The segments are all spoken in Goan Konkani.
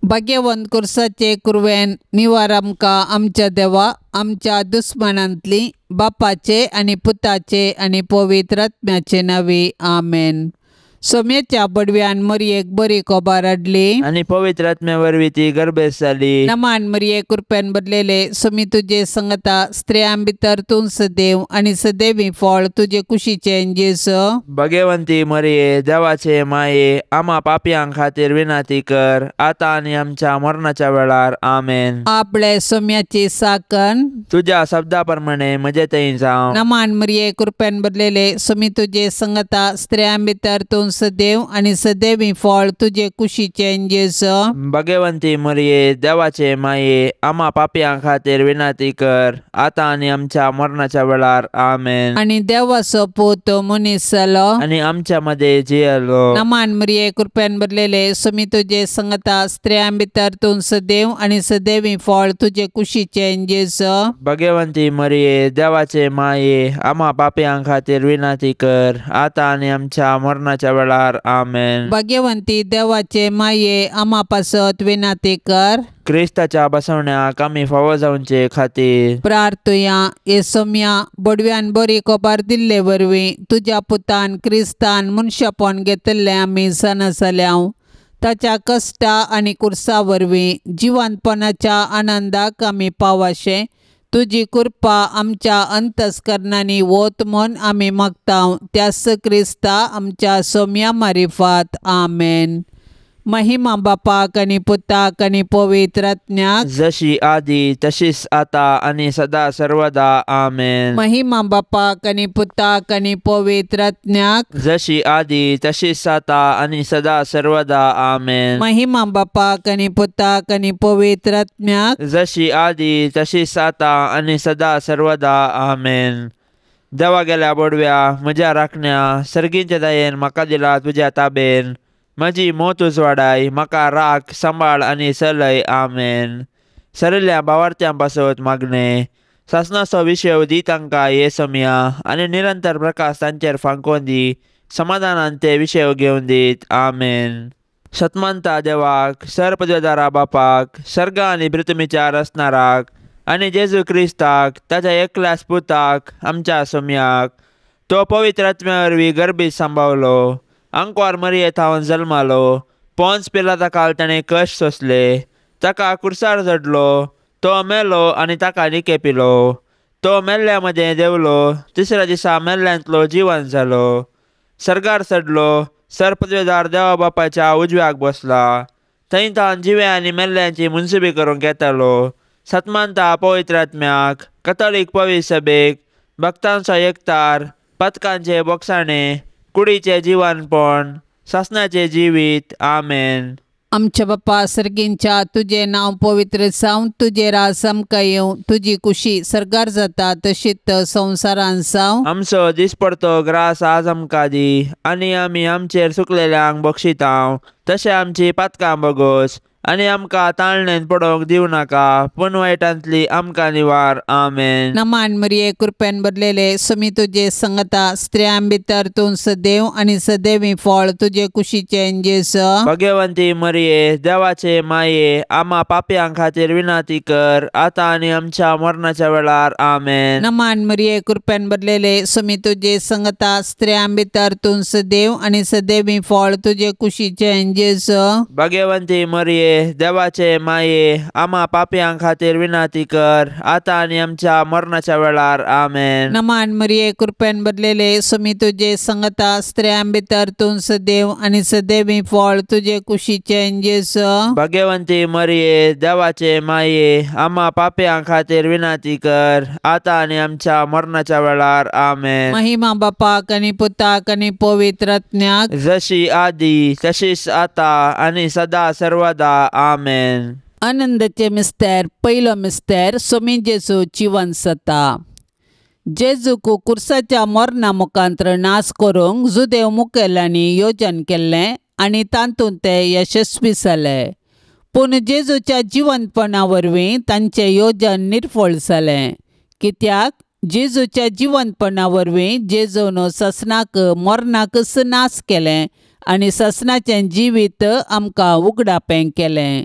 भाग्यवंत कुर्साचे कुरवेन निवार आमकां आमच्या देवा आमच्या दुस्मानांतली बापाचे आनी पुताचे आनी पवित्र आत्म्याचे नांवी आमेन. सोम्याच्या बडव्यान मरयेक बरी खबर हाडली आनी पवित्र आत्म्या वरवीं ती गर्भेस्त जाली. नमान मरये कृपेन भरलेले सोमी तुजे संगता स्त्रियां भितर तूं सदैव आनी सदैवी फळ तुजे कुशीचें जेजू. भगवंती मरये देवाचे माये आमा पापयां खातीर विनंती कर आतां आनी आमच्या मरणाच्या वेळार आमेन. आपले सोम्याची साकन तुज्या शब्दा प्रमाणे म्हजे थंय जावं. नमान मरये कृपेन भरलेले सोमी तुजे संगता स्त्रियां भितर तूं सदैव आनी सदैवी फळ तुजे कुशीचें जेजू. भगवंती मरये देवाचे माये आमा पापयां खातीर विनंती कर आतां आनी आमच्या मरणाच्या वेळार आमेन. आनी देवाचो पूत मनीस जालो आनी आमच्या मदें जियेलो. नमान मरये कृपेन भरलेले सोमी तुजे संगता स्त्रियां भितर तूं सदैव आनी सदैवी फळ तुजे कुशीचें जेजू. भगवंती मरये देवाचे माये आमा पापयां खातीर विनंती कर आतां आनी आमच्या मरणाच्या वेळार आमेन. भाग्यवंती देवाचे माये आमा पासत विनंती कर. क्रिस्ताच्या बसवण्याक आमी फावो जावचे खातीर प्रार्थुया. हे सोम्या बडव्यान बरी खबर दिल्ले वरवीं तुज्या पुतान क्रिस्तान मनशापण घेतिल्लें आमी जाणा जाल्याव. ताच्या कश्टा आनी कुर्सा वरवीं जिवंतपणाच्या आनंदाक आमी पावाशें तुजी कृपा आमच्या अंतस्करणांनी वत म्हूण आमी मागता त्याच क्रिस्ता आमच्या सोम्या मारिफात आमेन. महिमा बापाक आनी पुताक आनी पवित्र आत्म्याक जशी आदी तशीच आता आनी सदा सर्वदा आमेन. महिमा बापाक आनी पुताक आनी पवित्र आत्म्याक जशी आदी तशीच आता आनी सदा सर्वदा आमेन. महिमा बापाक आनी पुताक आनी पवित्र आत्म्याक जशी आदी तशीच आता आनी सदा सर्वदा आमेन. देवा गेल्या बोडव्या म्हज्या राखण्या सर्गींच्या दयेन म्हाका दिला तुज्या ताबेन म्हजी मोत उजवाडाय म्हाका राख सांबाळ आनी चलय आमेन. सरिल्ल्या भावार्थ्यां पासत मागणें सासणाचो विशय दी तांकां हे समया आनी निरंतर प्रकाश तांचेर फांकोवन दी समाधानान ते विशय घेवन दीत आमेन. सतमानता देवाक सरपदवेदारा बापाक सर्ग आनी पृथ्वीच्या रचणाराक आनी जेजू क्रिस्ताक ताच्या एकल्याच पुताक आमच्या सोम्याक तो पवित्र आत्म्या वरवीं गर्भीत सांबावलो आंकवार मरये थावन जल्मालो पोन्स पिलाता काल ताणें कश्ट सोंसले ताका कुर्सार चडलो तो मेलो आनी ताका निके पिलो तो मेल्ल्या मदें देंवलो तिसऱ्या दिसा मेल्ल्यांतलो जिवन जालो सर्गार चडलो सरपदवेदार देवा बापाच्या उजव्याक बसला थंय तावन जिव्या आनी मेल्ल्यांची मुनसुबी करूंक येतालो. सतमानता पवित्र आत्म्याक कथोलीक पवित्र सभेक भक्तांचो एकतार पथकांचे बोगसाणे कुडीचें जिवनपण सासणाचें जिवीत आमेन. आमच्या बापा सर्गींच्या तुजें नांव पवित्र जावं तुजें राज आमकां येवं तुजी कुशी सर्गार जाता तशीच संवसारान जावं. आमचो दिसपडतो ग्रास आज आमकां दी आनी आमी आमचेर सुकलेल्यांक बक्षितांव तशें आमची पातकां बगोस आनी आमकां ताळणेन पडोवंक दिवं नाका पूण वायटांतली आमकां निवार आमेन. नमान मरये कृपेन भरलेले सोमी तुजे संगता स्त्रियां भितर तूं सदैव आनी सदैवी फळ तुजे कुशीचें जेजू. भगवंती मरये देवाचे माये आमा पापयां खातीर विनंती कर आतां आनी आमच्या मरणाच्या वेळार आमेन. नमान मरये कृपेन भरलेले सोमी तुजे संगता स्त्रियां भितर तूं सदैव आनी सदैवी फळ तुजे कुशीचें जेजू. भगवंती मरये देवाचे माये आमा पापयां खातीर विनंती कर आतां आनी आमच्या मरणाच्या वेळार आमेन. नमान मरये कृपेन भरलेले सोमी तुजे संगता स्त्रियां भितर तूं सदैव आनी सदैवी फळ तुजे कुशीचें जेजू. भगवंती मरये देवाचे माये आमा पापयां खातीर विनंती कर आतां आनी आमच्या मरणाच्या वेळार आमेन. महिमा बापाक आनी पुताक आनी पवित्र आत्म्याक जशी आदी तशीच आतां आनी सदा सर्वदा आमेन. आनंदाचे मिस्तेर पयलो मिस्तेर सोमी जेजू जिवन जाता. जेजूक कुर्साच्या मरणा मुखांत्र नाश करूंक जुदेव मुखेल्यांनी योजन केल्लें आनी तातूंत ते यशस्वी जाले. पूण जेजूच्या जिवंतपणा वरवीं तांचें योजन निर्फळ जालें. कित्याक जेजूच्या जिवंतपणा वरवीं जेजून सासणाक मरणाकच नाश केलें आनी सासणाचें जिवीत आमकां उगडापें केलें.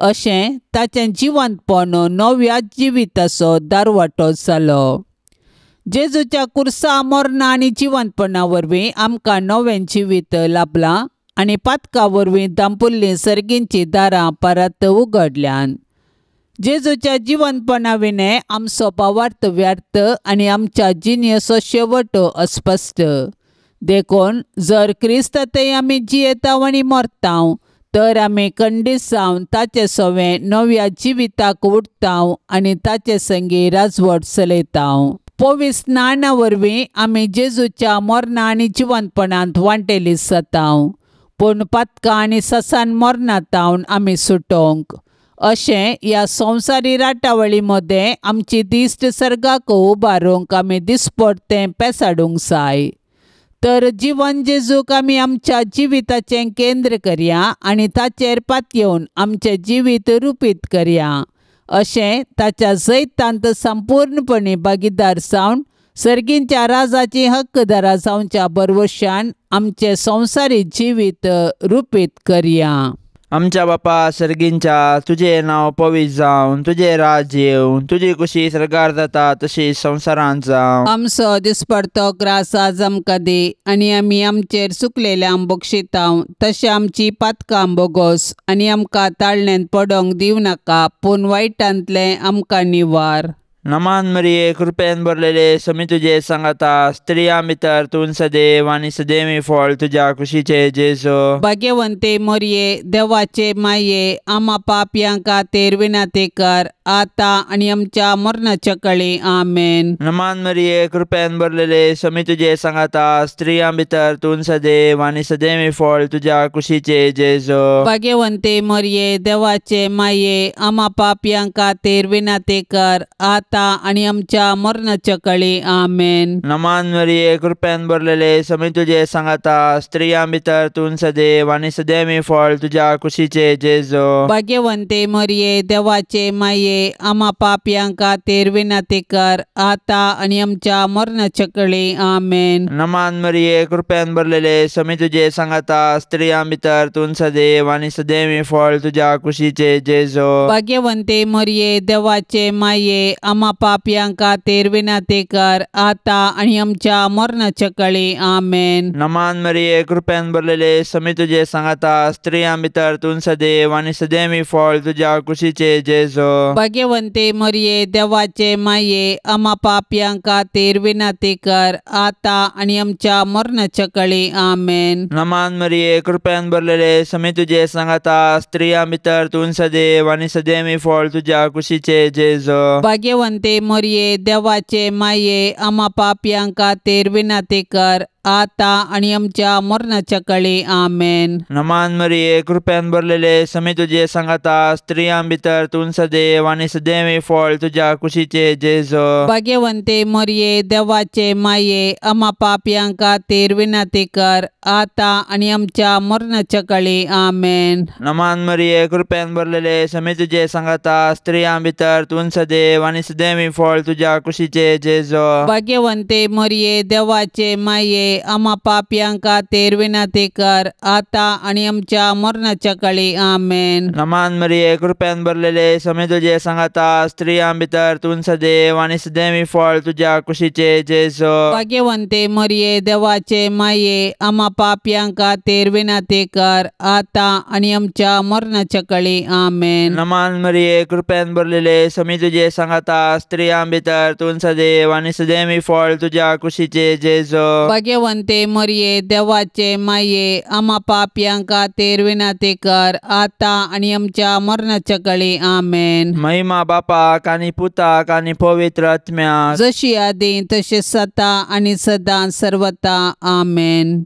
अशें ताचें जिवंतपण नव्या जिविताचो दारवाटो जालो. जेजूच्या कुर्सा मरणा आनी जिवंतपणा वरवीं आमकां नवें जिवीत लाभलां आनी पातका वरवीं दांपुल्लीं सर्गींचीं दारां परत उगडल्यान. जेजूच्या जिवंतपणा विणें आमचो भावार्थ व्यर्थ आनी आमच्या जिणेचो शेवट अस्पश्ट. देखून जर क्रिस्त थंय आमी जियेताव आनी मरताव तर आमी खंडीत जावन ताचे सवें नव्या जिविताक उठताव आनी ताचे संगी राजवट चलयताव. पवित्र स्नाना वरवीं आमी जेजूच्या मरणा आनी जिवंतपणांत वांटेली जाताव, पूण पातकां आनी ससान मरणांत आमी सुटोवंक अशें ह्या संवसारी राटावळी मदें आमची दिश्ट सर्गाक उबारूंक आमी दिसपडतें पेसाडूंक जाय. तर जिवन जेजूक आमी आमच्या जिविताचें केंद्र करया आनी ताचेर पातयेवन आमचें जिवीत रुपीत करया. अशें ताच्या जैतांत संपूर्णपणी भागीदार जावन सर्गींच्या राजाची हक्कदारा जावच्या बरवशान आमचें संवसारी जिवीत रुपीत करया. आमच्या बापा सर्गींच्या, तुजें नांव पवित्र जावन, तुजें राज येवन, तुजी कुशी सर्गार जाता तशी संवसारांत जावं. आमचो दिसपडतो ग्रास आज आमकां दी आनी आमी आमचेर चुकलेल्यांक बक्षितांव तशें आमची पातकां बोगोस आनी आमकां ताळण्यांत पडोंक दिवं नाका, पूण वायटांतलें आमकां निवार. नमान मरिये, कृपेन भरलेले, समी तुजे सांगाता, स्त्रियां भितर तूं सदैव आनी सदैवी फळ तुज्या कुशीचे जेजू. भाग्यवंते मरिये, देवाचे माये, आमा पापयां खातीर विनंती कर आतां आनी आमच्या मरणाच्या कळी. आमेन. नमान मरिये, कृपेन भरलेले, समी तुजे सांगाता, स्त्रियां भितर तूं सदैव आनी सदैवी फळ तुज्या कुशीचे जेजू. भाग्यवंते मरिये, देवाचे माये, आमा पापयां खातीर विनंती कर आतां आनी आमच्या मरणाच्या कळी. आमेन. नमान मरिये, कृपेन भरलेले, समी तुजे सांगाता, स्त्रियां भितर तूं सदैव आनी सदैवी फळ तुज्या कुशीचे जेजू. भाग्यवंते मरिये, देवाचे माये, आमा पापयां खातीर विनंती कर आतां आनी आमच्या मरणाच्या कळी. आमेन. नमान मरिये, कृपेन भरलेले, समी तुजे सांगाता, स्त्रियां भितर तूं सदैव आनी सदैवी फळ तुज्या कुशीचे जेजू. भाग्यवंते मरिये, देवाचे माये, आमा पापयां खातीर विनंती कर आतां आनी आमच्या मरणाच्या कळी. आमेन. नमान मरिये, कृपेन भरलेले, समी तुजे सांगाता, स्त्रियां भितर तूं सदैव आनी सदैवी फळ तुज्या कुशीचे जेजू. भाग्यवंते मरिये, देवाचे माये, आमा पापयां खातीर विनंती कर आतां आनी आमच्या मरणाच्या कळी. आमेन. नमान मरिये, कृपेन भरलेले, समी तुजे सांगाता, स्त्रियां भितर तूं सदैव आनी सदैवी फळ तुज्या कुशीचे जेजू. भाग्यवंते मरिये, देवाचे माये, आमा पापयां खातीर विनंती कर आतां आनी आमच्या मरणाच्या कळी. आमेन. नमान मरिये, कृपेन भरलेले, समी तुजे सांगाता, स्त्रियां भितर तूं सदैव आनी सदैवी फळ तुज्या कुशीचे जेजू. भाग्यवंते मरिये, देवाचे माये, आमा पापयां खातीर विनंती कर आतां आनी आमच्या मरणाच्या कळी. आमेन. नमान मरिये, कृपेन भरलेले, समी तुजे सांगाता, स्त्रियां भितर तूं सदैव आनी सदैवी फळ तुज्या कुशीचे जेजू. भाग्यवंते मरिये, देवाचे माये, आमा पापयां खातीर विनंती कर आतां आनी आमच्या मरणाच्या कळी. आमेन. नमान मरिये, कृपेन भरलेले, समी तुजे सांगाता, स्त्रियां भितर तूं सदैव आनी सदैवी फळ तुज्या कुशीचे जेजू. भाग्यवंते मरिये, देवाचे माये, आमा पापयां खातीर विनंती कर आतां आनी आमच्या मरणाच्या कळी. आमेन. नमान मरिये, कृपेन भरलेले, समी तुजे सांगाता, स्त्रियां भितर तूं सदैव आनी सदैवी फळ तुज्या कुशीचे जेजू. भाग्यवंते मरिये, देवाचे माये, आमा पापयां खातीर विनंती कर आतां आनी आमच्या मरणाच्या कळी. आमेन. महिमा बापाक आनी पुताक आनी पवित्र आत्म्याक, जशी आदी तशी सता आनी सदां सर्वता. आमेन.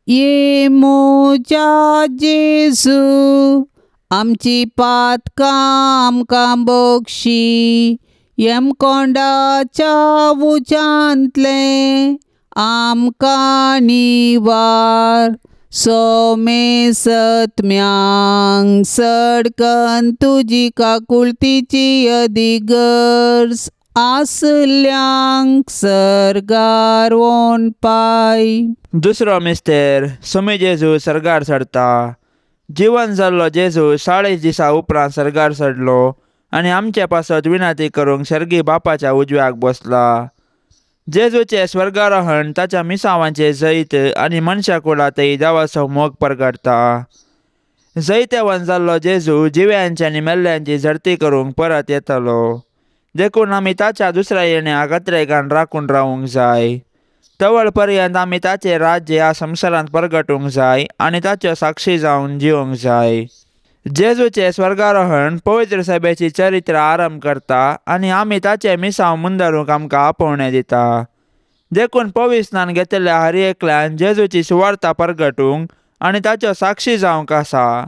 ये म्हज्या जेजू, आमची पातकां आमकां बक्षी, यमकोंडाच्या उज्यांतलें आमकां निवार. सोमेसत्म्यांक सडकन तुजी काकुळतीची अदिगर्ज आसल्यांक सर्गार वोन पाय. दुसरो मिस्तेर, समी जेजू सर्गार चडता. जिवन जाल्लो जेजू 40 दिसां उपरांत सर्गार चडलो आनी आमचे पासत विनंती करूंक सर्गी बापाच्या उजव्याक बसला. जेजूचें स्वर्गारोहण ताच्या मिसांवांचें जैत आनी मनशा कुळांतय देवाचो मोग परगटता. जैतेवन जाल्लो जेजू जिव्यांची आनी मेल्ल्यांची झडती करूंक परत येतलो. देखून आमी ताच्या दुसऱ्या येण्याक अत्रेगान राखून रावूंक जाय. तवळ पर्यंत आमी ताचें राज्य ह्या संवसारांत परगटूंक जाय आनी ताच्यो साक्षी जावन जिवंक जाय. जेजूचें स्वर्गारोहण पवित्र सभेची चरित्र आरंभ करता आनी आमी ताचें मिसांव मुंदरूंक आमकां आपोवणें दिता. देखून पविस्नान घेतिल्ल्या हर एकल्यान जेजूची सुवार्ता परगटूंक आनी ताच्यो साक्षी जावंक आसा.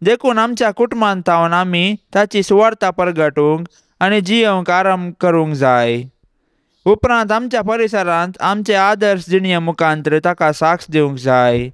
देखून आमच्या कुटुंबांत थावन आमी ताची सुवार्ता परगटूंक आनी जियेवंक आरंभ करूंक जाय. उपरांत आमच्या परिसरांत आमचे आदर्श जिणये मुखांतर ताका साक्ष दिवंक जाय.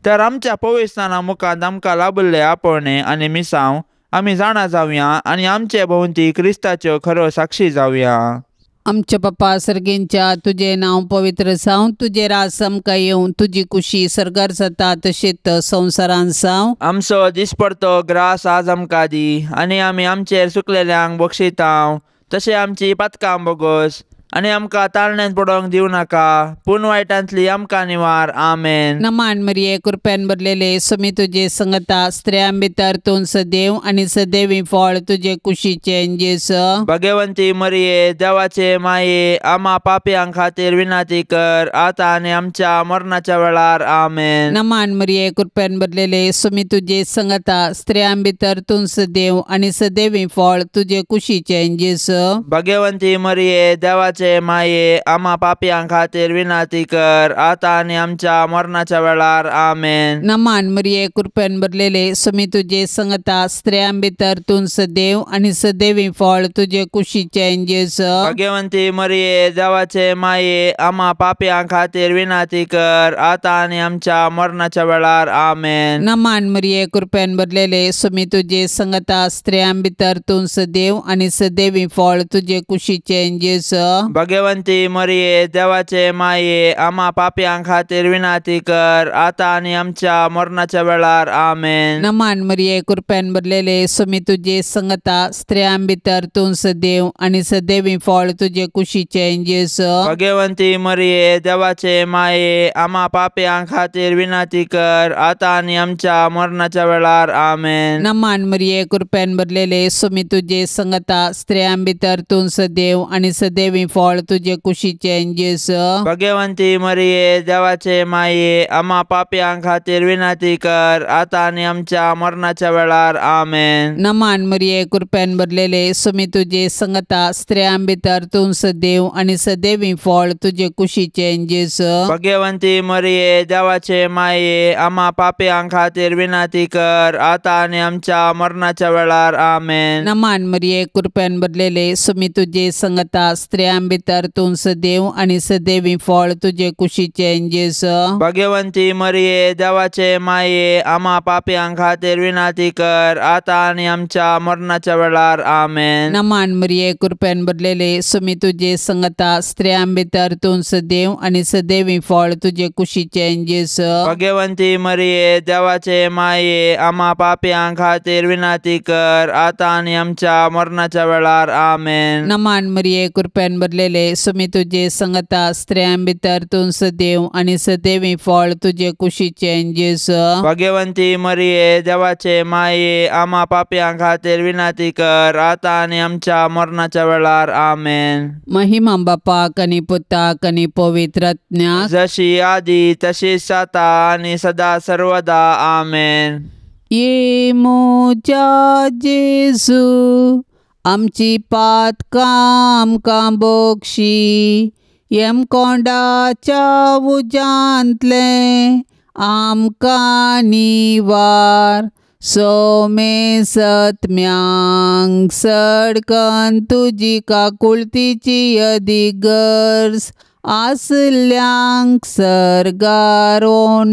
तर आमच्या पविस्नाना मुखांत आमकां लाभिल्ले आपोवणें आनी मिसांव आमी जाणा जावया आनी आमचे भोंवती क्रिस्ताच्यो खऱ्यो साक्षी जावया. आमच्या बापा सर्गींच्या, तुजें नांव पवित्र जावं, तुजें राज आमकां येवं, तुजी कुशी सर्गार जाता तशीच संवसारांत जावं. आमचो दिसपडतो ग्रास आज आमकां दी आनी आमी आमचेर सुकलेल्यांक बक्षितांव तशें आमची पातकां बोगस आनी आमकां ताळण्यांत पडोवंक दिवं नाका, पूण वायटांतली आमकां निवार. आमेन. नमान मरिये, कृपेन भरलेले, स्वामी तुजे संगता, स्त्रियां भितर तूं सदैव आनी सदैवी फळ तुजे कुशीचें जेजू. भगवंती मरिये, देवाचे माये, आमा पापयां खातीर विनंती कर आतां आनी आमच्या मरणाच्या वेळार. आमेन. नमान मरिये, कृपेन भरलेले, स्वामी तुजे संगता, स्त्रियां भितर तूं सदैव आनी सदैवी फळ तुजे कुशीचें जेजू. भगवंती मरिये, देवाचे माये, आमा पापयां खातीर विनंती कर आतां आनी आमच्या मरणाच्या वेळार. आमेन. नमान मरिये, कृपेन भरलेले, स्वामी तुजे संगता, स्त्रियां भितर तूं सदैव आनी सदैवी फळ तुजे कुशीचें जेजू. भगवंती मरिये, देवाचे माये, आमा पापयां खातीर विनंती कर आतां आनी आमच्या मरणाच्या वेळार. आमेन. नमान मरिये, कृपेन भरलेले, स्वामी तुजे संगता, स्त्रियां भितर तूं सदैव आनी सदैवी फळ तुजे कुशीचें जेजू. भगवंती मरिये, देवाचे माये, आमा पापयां खातीर विनंती कर आतां आनी आमच्या मरणाच्या वेळार. आमेन. नमान मरिये, कृपेन भरलेले, स्वामी तुजे संगता, स्त्रियां भितर तूं सदैव आनी सदैवी फळ तुजे कुशीचें जेजू. भगवंती मरिये, देवाचे माये, आमा पापयां खातीर विनंती कर आतां आनी आमच्या मरणाच्या वेळार. आमेन. नमान मरिये, कृपेन भरलेले, स्वामी तुजे संगता, स्त्रियां भितर तूं सदैव आनी सदैवी फळ तुजे कुशीचें जेजू. भगवंती मरिये, देवाचे माये, आमा पापयां खातीर विनंती कर आतां आनी आमच्या मरणाच्या वेळार. आमेन. नमान मरिये, कृपेन भरलेले, स्वामी तुजे संगता, स्त्रियां भितर तूं सदैव आनी सदैवी फळ तुजे कुशीचें जेजू. भगवंती मरिये, देवाचे माये, आमा पापयां खातीर विनंती कर आतां आनी आमच्या मरणाच्या वेळार. आमेन. नमान मरिये, कृपेन भरलेले, स्वामी तुजे संगता, स्त्रियां भितर तूं सदैव आनी सदैवी फळ तुजे कुशीचें जेजू. भगवंती मरिये, देवाचे माये, आमा पापयां खातीर विनंती कर आतां आनी आमच्या मरणाच्या वेळार. आमेन. नमान मरिये, कृपेन भरलेले, स्वामी तुजे संगता, स्त्रियां भितर तूं सदैव आनी सदैवी फळ तुजे कुशीचें जेजू. भगवंती मरिये, देवाचे माये, आमा पापयां खातीर विनंती कर आतां आनी आमच्या मरणाच्या वेळार. आमेन. नमान मरिये, कृपेन भरलेले, स्वामी तुजे संगता, स्त्रियां भितर तूं सदैव आनी सदैवी फळ तुजे कुशीचें जेजू. भगवंती मरिये, देवाचे माये, आमा पापयां खातीर विनंती कर आतां आनी आमच्या मरणाच्या वेळार. आमेन. महिमा बापाक आनी पुताक आनी पवित्र आत्म्याक, जशी आदी तशीच आतां आनी सदा सर्वदा. आमेन. ये म्हज्या जेजू, आमची पातकां आमकां बक्षी, यमकोंडाच्या उज्यांतलें आमकां निवार, सोमे सत्म्यांक सडकन तुजी काकुळतीची अदीक गरज आसल्यांक सर्गार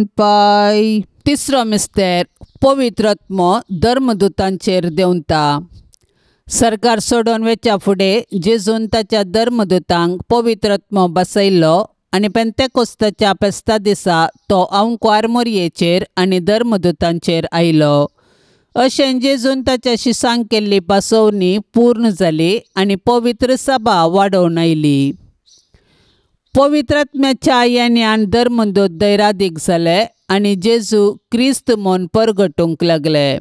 पाय. तिसरो मिस्तेर, पवित्र आत्मो धर्मदूतांचेर देंवता. सरकार सोडून वेच्या फुडें जेजून ताच्या धर्मदूतांक पवित्र आत्मो बसयल्लो आनी पेंतेकोस्ताच्या फेस्ता दिसा तो आंवकुवार मोरयेचेर आनी धर्मदूतांचेर आयलो. अशें जेजून ताच्या शिसांक केल्ली पासोवणी पूर्ण जाली आनी पवित्र सभा वाडोवन आयली. पवित्रात्म्याच्या येण्यान धर्मदूत दैरादीक जाले आनी जेजू क्रिस्त म्हूण परगटूंक लागले.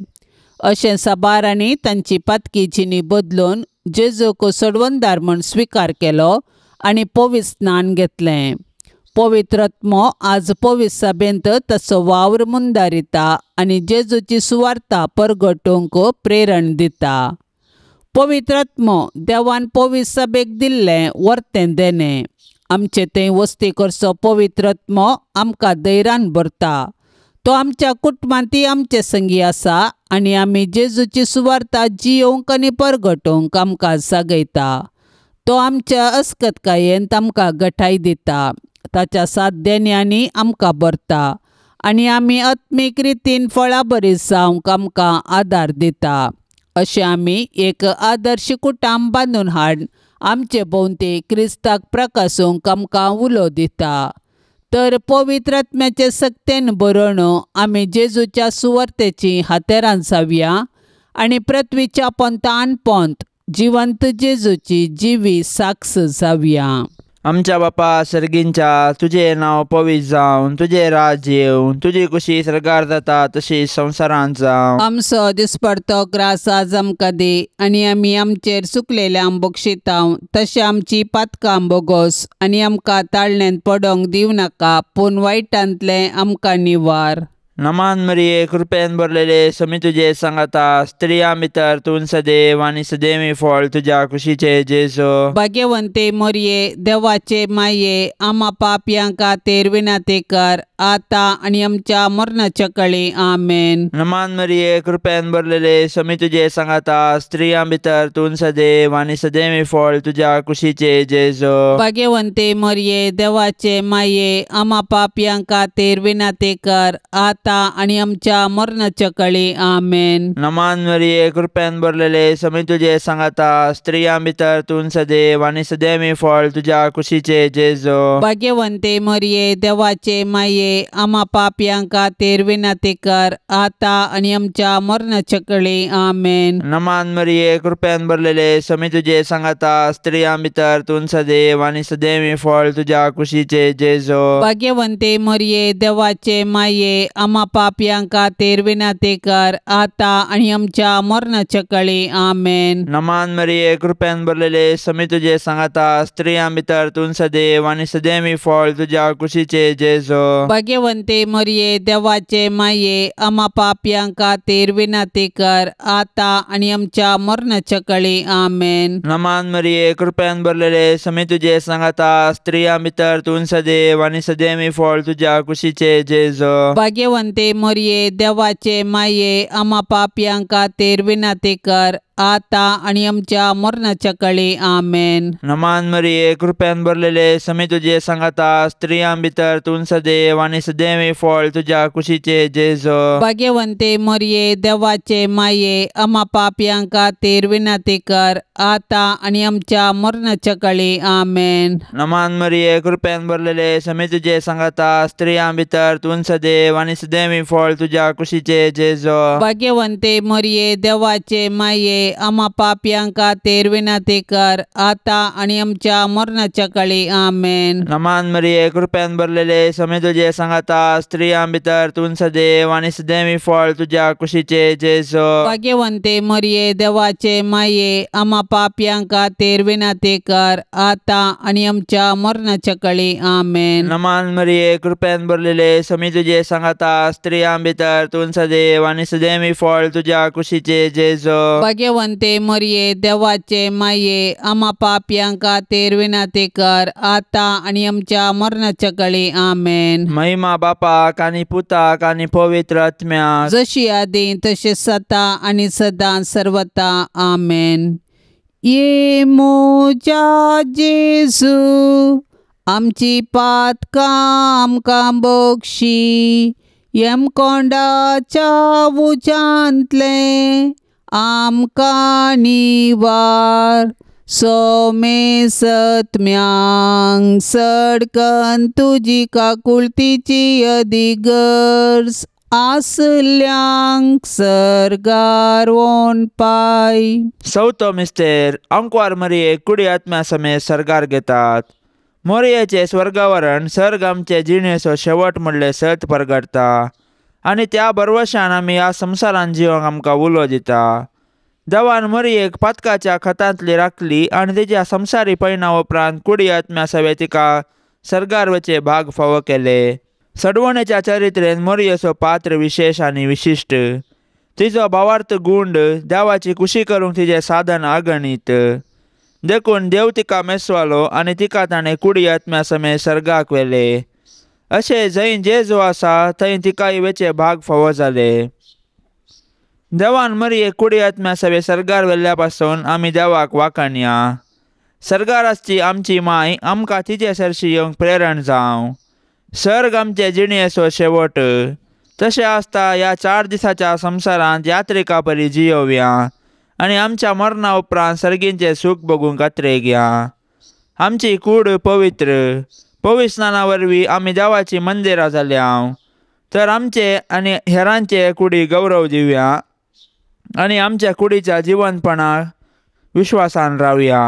अशें साबारांनी तांची पातकी जिणी बदलून जेजूक सोडवणदार म्हूण स्विकार केलो आनी पवित्र स्नान घेतलें. पवित्रात्मो आज पवित्र सभेंत ताचो वावर मुंदारिता आनी जेजूची सुवार्ता परगटूंक प्रेरण दिता. पवित्रात्मो देवान पवित्र सभेक दिल्लें वर्तें देणें. आमचे थंय वस्ती करचो पवित्रात्मो आमकां धैर्यान भरता. तो आमच्या कुटुंबांतय आमचे संगी आसा आनी आमी जेजूची सुवार्ता जियोवंक आनी परगटोवंक आमकां जागयता. तो आमच्या अस्कतकायेन आमकां गठाय दिता. ताच्या सात देण्यांनी आमकां भरता आनी आमी आत्मीक रितीन फळां बरी जावंक आमकां आदार दिता. अशें आमी एक आदर्श कुटुंब बांदून हाड आमचे भोंवती क्रिस्ताक प्रकासूंक आमकां उलो दिता. तर पवित्र आत्म्याचे सक्तेन बरोवन आमी जेजूच्या सुवार्तेची हातेरां जावया आनी पृथ्वीच्या पोंतान पोंत जिवंत जेजूची जिवी साक्ष जावया. आमच्या बापा सर्गींच्या, तुजें नांव पवित्र जावं, तुजें राज्य येवं, तुजी कुशी सर्गार जाता तशी संवसारांत जावं. आमचो दिसपडतो ग्रास आज आमकां दी आनी आमी आमचेर चुकलेल्यांक बक्षितांव तशें आमची पातकां बोगोस आनी आमकां ताळण्यांत पडोंक दिवं नाका पूण वायटांतलें आमकां निवार. नमान मरिये, कृपेन भरलेले, समी तुजे सांगाता, स्त्रियां भितर तूं सदैव आनी सदैवी फळ तुज्या कुशीचे जेजू. भाग्यवंते मोरये, देवाचे माये, आमा पापयां खातीर विनंती कर आतां आनी आमच्या मरणाच्या कळी. आमेन. नमान मरिये, कृपेन भरलेले, समी तुजे सांगाता, स्त्रियां भितर तूं सदैव आनी सदैवी फळ तुज्या कुशीचे जेजू. भाग्यवंते मोरये, देवाचे माये, आमा पापयां खातीर विनंती कर आतां आनी आमच्या मरणाच्या कळी. आमेन. नमान मरिये, कृपेन भरलेले, समी तुजे सांगाता, स्त्रियां भितर तूं सदैव आनी सदैवी फळ तुज्या कुशीचे जेजू. भाग्यवंते मोरये, देवाचे माये, आमा पापयां खातीर विनंती कर आतां आनी आमच्या मरणाच्या कळी. आमेन. नमान मरिये, कृपेन भरलेले, समी तुजे सांगाता, स्त्रियां भितर तूं सदैव आनी सदैवी फळ तुज्या कुशीचे जेजू. भाग्यवंते मोरये, देवाचे माये, आमा पापयां खातीर विनंती कर आतां आनी आमच्या मरणाच्या कळी. आमेन. नमान मरिये, कृपेन भरलेले, समी तुजे सांगाता, स्त्रियां भितर तूं सदैव आनी सदैवी फळ तुज्या कुशीचे जेजू. भाग्यवंते मोरये, देवाचे माये, आमा पापयां खातीर विनंती कर आतां आनी आमच्या मरणाच्या कळी. आमेन. नमान मरिये, कृपेन भरलेले, समी तुजे सांगाता, स्त्रियां भितर तूं सदैव आनी सदैवी फळ तुज्या कुशीचे जेजू. भाग्यवंते मोरये, देवाचे माये, आमा पापयां खातीर विनंती कर आतां आनी आमच्या मरणाच्या कळी. आमेन. नमान मरिये, कृपेन भरलेले, समी तुजे सांगाता, स्त्रियां भितर तूं सदैव आनी सदैवी फळ तुज्या कुशीचे जेजू. भाग्यवंते मोरये, देवाचे माये, आमा पापयां खातीर विनंती कर आतां आनी आमच्या मरणाच्या कळी. आमेन. नमान मरिये, कृपेन भरलेले, समी तुजे सांगाता, स्त्रियां भितर तूं सदैव आनी सदैवी फळ तुज्या कुशीचे जेजू. भाग्यवंते मोरये, देवाचे माये, आमा पापयां खातीर विनंती कर आतां आनी आमच्या मरणाच्या कळी. आमेन. नमान मरिये, कृपेन भरलेले, समी तुजे सांगाता, स्त्रियां भितर तूं सदैव आनी सदैवी फळ तुज्या कुशीचे जेजू. भाग्यवंते मोरये, देवाचे माये, आमा पापयां खातीर विनंती कर आतां आनी आमच्या मरणाच्या कळी. आमेन. नमान मरिये, कृपेन भरलेले, समी तुजे सांगाता, स्त्रियां भितर तूं सदैव आनी सदैवी फळ तुज्या कुशीचे जेजू. भाग्यवंते मोरये, देवाचे माये, आमा पापयां खातीर विनंती कर आतां आनी आमच्या मरणाच्या कळी. आमेन. महिमा बापाक आनी पुताक आनी पवित्र आत्म्याक, जशी आदी तशी सता आनी सदां सर्वता. आमेन. ये म्हज्या जेजू, आमची पातकां आमकां बक्षी, यमकोंडाच्या उज्यांतलें आमकां निवार. सोमेसत्म्यांक सडकन तुजी काकुळतीची अदीक गरज आसल्यांक सर्गार वोन पाय. चवथो मिस्तेर आंकवार मरये कुडी आत्म्या समेत सर्गार घेतात. मोरयेचें स्वर्गावरण सर्ग आमचे जिणेचो शेवट म्हणलें सत परगटता आनी त्या भरवशान आमी ह्या संवसारान जिवंक आमकां उलो दिता. देवान मरयेक पातकाच्या खतांतली राखली आनी तिच्या संवसारी पयणा उपरांत कुडी आत्म्या सवे तिका सर्गार वचे भाग फावो केले. सडवणेच्या चरित्रेन मोरयेचो पात्र विशेश आनी विशिश्ट. तिचो भावार्थ गुंड देवाची कुशी करूंक तिचें साधन अगणीत. देखून देव तिका मेसवालो आनी तिका ताणें कुडी आत्म्या समेत सर्गाक व्हेले. अशें जंय जेजू आसा थंय तिकाय वेचे भाग फावो जाले. देवान मरयेक कुडी आत्म्या सवे सर्गार व्हेल्ल्या पासून आमी देवाक वाखाणया. सर्गार आसची आमची माय आमकां तिचे सरशी येवंक प्रेरण जावं. सर्ग आमचे जिणेचो शेवट. तशें आसता ह्या 4 दिसाच्या संवसारांत यात्रिका परी जियोवया आनी आमच्या मरणा उपरांत सर्गींचें सूख भोगूंक कातरेगया. आमची कूड पवित्र पवित्र स्नाना वरवीं आमी देवाची मंदिरां जाल्या तर आमचे आनी हेरांचे कुडी गौरव दिवया आनी आमच्या कुडीच्या जिवनपणाक विश्वासान रावया.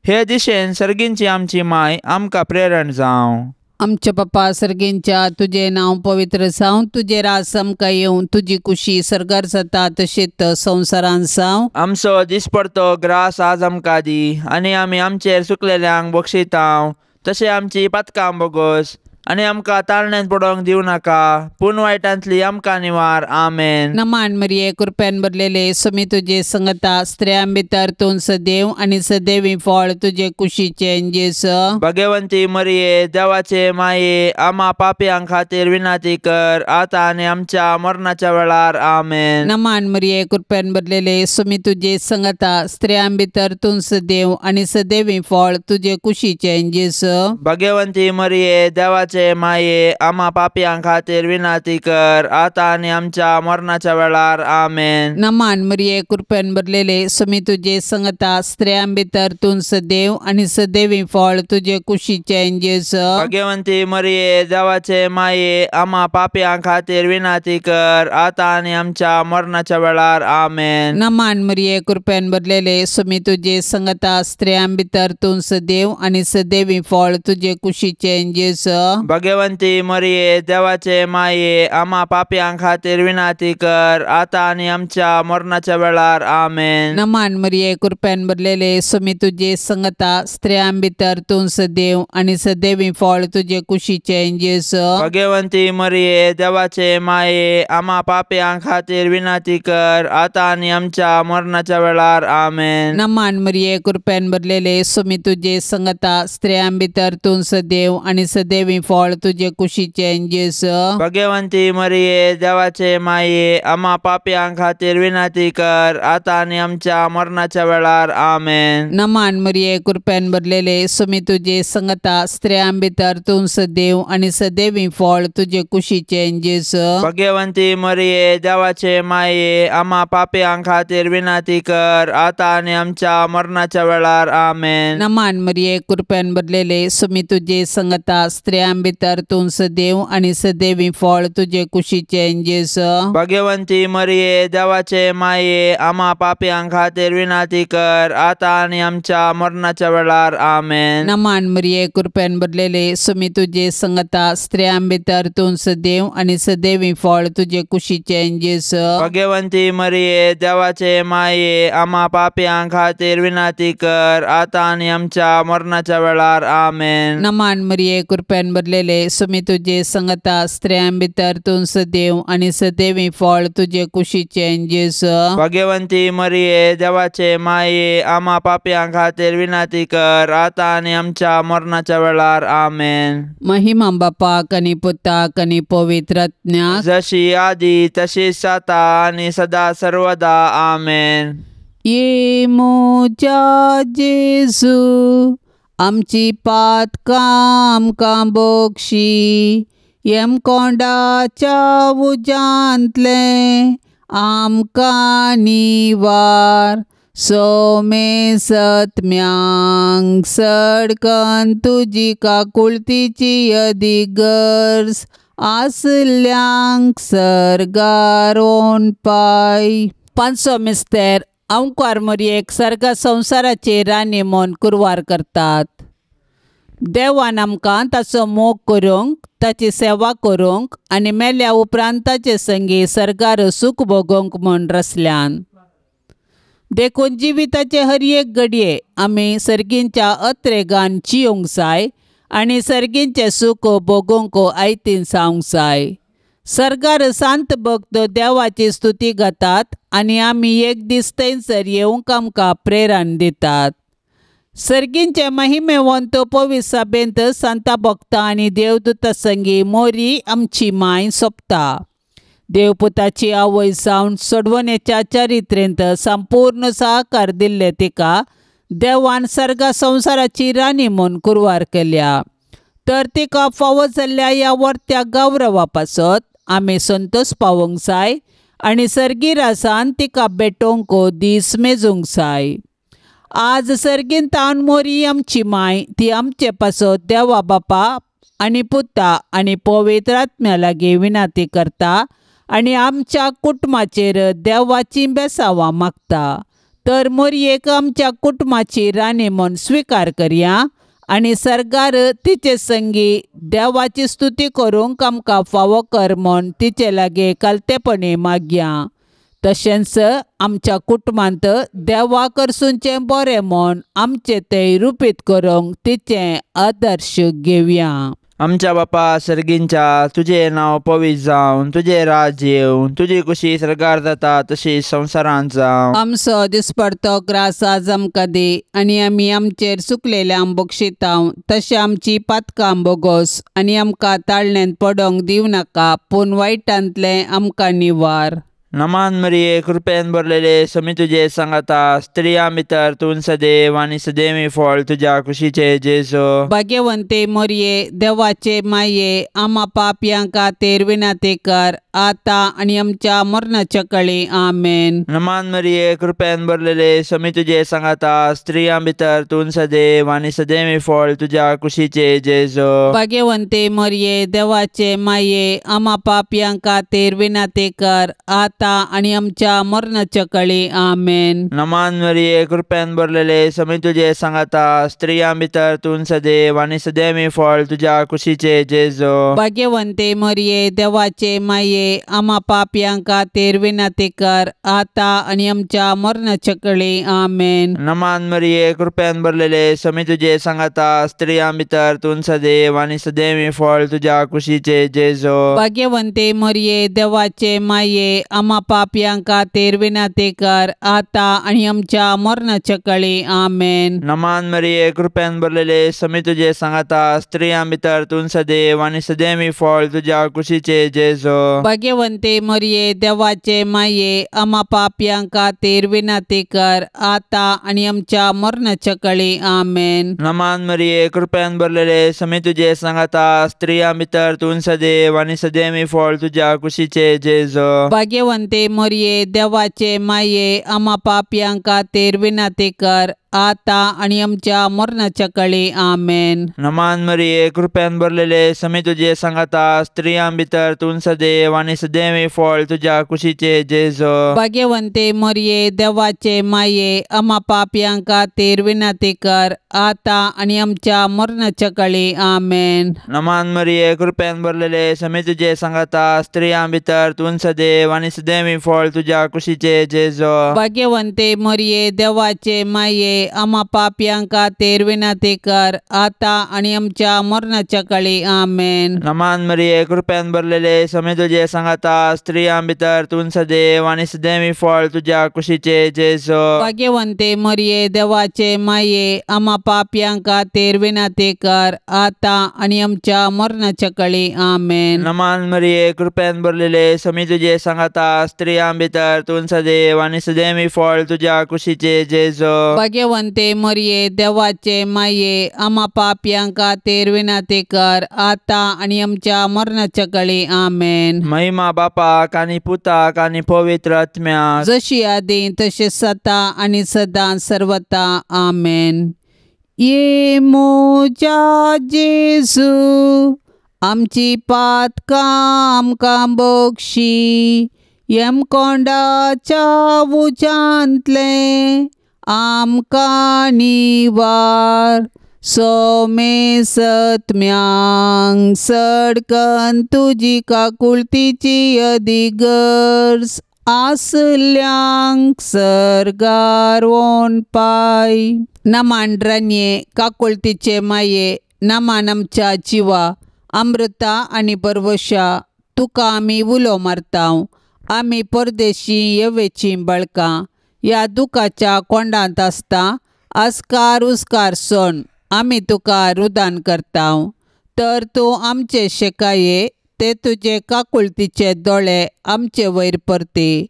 हे दिशेन सर्गींची आमची माय आमकां प्रेरण जावं. आमच्या पप्पा सर्गींच्या तुजें नांव पवित्र जावं, तुजें राज आमकां येवं, तुजी कुशी सर्गार जाता तशेंच संवसारान जावं. आमचो दिसपडतो ग्रास आज आमकां दी आनी आमी आमचेर चुकलेल्यांक बक्षितांव तशें आमची पातकां बोगस आनी आमकां ताळण्यांत पडोवंक दिवं नाका पूण वायटांतली आमकां निवार. आमेन. नमान मरिये कृपेन भरलेले स्वामी तुजे संगता, स्त्रियां भितर तूं सदैव आनी सदैवी फळ तुजे कुशीचें जेजू. भगवंती मरिये देवाचे माये आमा पापयां खातीर विनंती कर आतां आनी आमच्या मरणाच्या वेळार. आमेन. नमान मरिये कृपेन भरलेले स्वामी तुजे संगता, स्त्रियां भितर तूं सदैव आनी सदैवी फळ तुजे कुशीचें जेजू. भगवंती मरिये देवाचे माये आमा पापयां खातीर विनंती कर आतां आनी आमच्या मरणाच्या वेळार. आमेन. नमान मरिये कृपेन भरलेले स्वामी तुजे संगता, स्त्रियां भितर तूं सदैव आनी सदैवी फळ तुजे कुशीचें जेजू. भगवंती मरिये देवाचे माये आमा पापयां खातीर विनंती कर आतां आनी आमच्या मरणाच्या वेळार. आमेन. नमान मरिये कृपेन भरलेले स्वामी तुजे संगता, स्त्रियां भितर तूं सदैव आनी सदैवी फळ तुजे कुशीचें जेजू. भगवंती मरिये देवाचे माये आमा पापयां खातीर विनंती कर आतां आनी आमच्या मरणाच्या वेळार. आमेन. नमान मरिये कृपेन भरलेले स्वामी तुजे संगता, स्त्रियां भितर तूं सदैव आनी सदैवी फळ तुजे कुशीचें जेजू. भगवंती मरिये देवाचे माये आमा पापयां खातीर विनंती कर आतां आनी आमच्या मरणाच्या वेळार. आमेन. नमान मरिये कृपेन भरलेले स्वामी तुजे संगता, स्त्रियां भितर तूं सदैव आनी सदैवी फळ तुजे कुशीचें जेजू. भगवंती मरिये देवाचे माये आमा पापयां खातीर विनंती कर आतां आनी आमच्या मरणाच्या वेळार. आमेन. नमान मरिये कृपेन भरलेले स्वामी तुजे संगता, स्त्रियां भितर तूं सदैव आनी सदैवी फळ तुजे कुशीचें जेजू. भगवंती मरिये देवाचे माये आमा पापयां खातीर विनंती कर आतां आनी आमच्या मरणाच्या वेळार. आमेन. नमान मरिये कृपेन भरलेले स्वामी तुजे संगता, स्त्रियां भितर तूं सदैव आनी सदैवी फळ तुजे कुशीचें जेजू. भगवंती मरिये देवाचे माये आमा पापयां खातीर विनंती कर आतां आनी आमच्या मरणाच्या वेळार. आमेन. नमान मरिये कृपेन भरलेले स्वामी तुजे संगता, स्त्रियां भितर तूं सदैव आनी सदैवी फळ तुजे कुशीचें जेजू. भगवंती मरिये देवाचे माये आमा पापयां खातीर विनंती कर आतां आनी आमच्या मरणाच्या वेळार. आमेन. नमान मरिये कृपेन भरलेले स्वामी तुजे संगता, स्त्रियां भितर तूं सदैव आनी सदैवी फळ तुजे कुशीचें जेजू. भगवंती मरिये देवाचे माये आमा पापयां खातीर विनंती कर आतां आनी आमच्या मरणाच्या वेळार. आमेन. महिमा बापाक आनी पुताक आनी पवित्र आत्म्याक, जशी आदी तशीच आतां आनी सदा सर्वदा. आमेन. ये म्हज्या जेजू आमची पातकां आमकां बक्षी, यमकोंडाच्या उज्यांतलें आमकां निवार, सोमे सत्म्यांक सडकन तुजी काकुळतीची अदिगर्ज आसल्यांक सर्गार पाय. पांचसो मिस्तेर अंकुर मोरयेक सर्ग संवसाराचे राणी म्हूण कुरवार करतात. देवान आमकां ताचो मोग करूंक, ताची सेवा करूंक आनी मेल्या उपरांत ताचे संगी सर्गार सूख भोगोवंक म्हूण रचल्यान. देखून जिविताचे हर एक घडये आमी सर्गींच्या अत्रेगान जियोंक जाय आनी सर्गींचें सूख भोगोवंक आयतीन जावंक जाय. सर्गार सांत भक्त देवाची स्तुती गातात आनी आमी एक दीस थंयसर येवंक आमकां प्रेरण दितात. सर्गींचे महिमेवंत पवित्र सभेंत सांता भक्ता आनी देवदूता संगी मोरी आमची माय सोंपता. देवपुताची आवय जावन सोडवणेच्या चरित्रेंत संपूर्ण सहकार दिल्ले तिका देवान सर्गा संवसाराची राणी म्हूण कुरवार केल्या. तर तिका फावो जाल्ल्या ह्या वर्त्या गौरवा पासत आमी संतोश पावोवंक जाय आनी सर्गी रासान तिका भेटोवंक दीस मेजूंक जाय. आज सर्गीन तावन मोरी आमची माय ती आमचे पासत देवा बापा आनी पुता आनी पवित्र आत्म्या लागीं विनंती करता आनी आमच्या कुटुंबाचेर देवाची बेसावां मागता. तर मोरयेक आमच्या कुटुंबाची राणी म्हूण स्विकार करया आनी सर्गार तिचे संगी देवाची स्तुती करूंक आमकां फावो कर म्हूण तिचे लागीं कालतेपणी मागया. तशेंच आमच्या कुटुंबांत देवा करसूनचें बरें म्हूण आमचें तें रुपीत करूंक तिचें आदर्श घेवया. आमच्या बापा सर्गींच्या, तुजें नांव पवित्र जावन, तुजें राज्य येवन, तुजी कुशी सर्गार जाता तशी संवसारांत जावं. आमचो दिसपडतो ग्रास आज आमकां दी आनी आमी आमचेर चुकलेल्यांक बक्षितांव तशें आमची पातकां बोगोस आनी आमकां ताळण्यांत पडोंक दिवं नाका पूण वायटांतलें आमकां निवार. नमान मरिये, कृपेन भरलेले, समी तुजे सांगाता, स्त्रियां भितर तूं सदैव आनी सदैवी फळ तुज्या कुशीचे जेजू. भाग्यवंते मोरये, देवाचे माये, आमा पापयां खातीर विनंती कर आतां आनी आमच्या मरणाच्या कळी. आमेन. नमान मरिये, कृपेन भरलेले, समी तुजे सांगाता, स्त्रियां भितर तूं सदैव आनी सदैवी फळ तुज्या कुशीचे जेजू. भाग्यवंते मोरये, देवाचे माये, आमा पापयां खातीर विनंती कर आतां आनी आमच्या मरणाच्या कळी. आमेन. नमान मरिये, कृपेन भरलेले, समी तुजे सांगाता, स्त्रियां भितर तूं सदैव आनी सदैवी फळ तुज्या कुशीचे जेजू. भाग्यवंते मोरये, देवाचे माये, आमा पापयां खातीर विनंती कर आतां आनी आमच्या मरणाच्या कळी. आमेन. नमान मरिये, कृपेन भरलेले, समी तुजे सांगाता, स्त्रियां भितर तूं सदैव आनी सदैवी फळ तुज्या कुशीचे जेजू. भाग्यवंते मोरये, देवाचे माये, आमा पापयां खातीर विनंती कर आतां आनी आमच्या मरणाच्या कळी. आमेन. नमान मरिये, कृपेन भरलेले, समी तुजे सांगाता, स्त्रियां भितर तूं सदैव आनी सदैवी फळ तुज्या कुशीचे जेजू. भाग्यवंते मोरये, देवाचे माये, आमा पापयां खातीर विनंती कर आतां आनी आमच्या मरणाच्या कळी. आमेन. नमान मरिये, कृपेन भरलेले, समी तुजे सांगाता, स्त्रियां भितर तूं सदैव आनी सदैवी फळ तुज्या कुशीचे जेजू. भाग्यवंते मोरये, देवाचे माये, आमा पापयां खातीर विनंती कर आतां आनी आमच्या मरणाच्या कळी. आमेन. नमान मरिये, कृपेन भरलेले, समी तुजे सांगाता, स्त्रियां भितर तूं सदैव आनी सदैवी फळ तुज्या कुशीचे जेजू. भाग्यवंते मोरये, देवाचे माये, आमा पापयां खातीर विनंती कर आतां आनी आमच्या मरणाच्या कळी. आमेन. नमान मरिये, कृपेन भरलेले, समी तुजे सांगाता, स्त्रियां भितर तूं सदैव आनी सदैवी फळ तुज्या कुशीचे जेजू. भाग्यवंते मोरये, देवाचे माये, आमा पापयां खातीर विनंती कर आतां आनी आमच्या मरणाच्या कळी. आमेन. नमान मरिये, कृपेन भरलेले, समी तुजे सांगाता, स्त्रियां भितर तूं सदैव आनी सदैवी फळ तुज्या कुशीचे जेजू. भाग्यवंते मोरये, देवाचे माये, आमा पापयां खातीर विनंती कर आतां आनी आमच्या मरणाच्या कळी. आमेन. नमान मरिये, कृपेन भरलेले, समी तुजे सांगाता, स्त्रियां भितर तूं सदैव आनी सदैवी फळ तुज्या कुशीचे जेजू. भाग्यवंते मरये देवाचे माये आमा पापयां खातीर विनंती कर आतां आनी आमच्या मरणाच्या कळी आमेन. महिमा बापाक आनी पुताक आनी पवित्र आत्म्याक जशी आदी तशें सता आनी सदां सर्वता आमेन. ये म्हज्या जेजू आमची पातकां आमकां बक्षी यमकोंडाच्या उज्यांतलें आमकां निवार सोमेसत्म्यांक सडकन तुजी काकुळतीची अदिगर्ज आसल्यांक सर्गार वोन पाय. नमान रानये काकुळतीचे माये नमान आमच्या जिवा अमृता आनी परवशा तुका आमी उलो मारता. आमी परदेशी येवेचीं बळकां ह्या दुखाच्या कोंडांत आसता आस्कार उस्कार सोण आमी तुका रुदान करता. तर तूं आमचे शेकाये ते तुजे काकुळतीचे दोळे आमचे वयर परती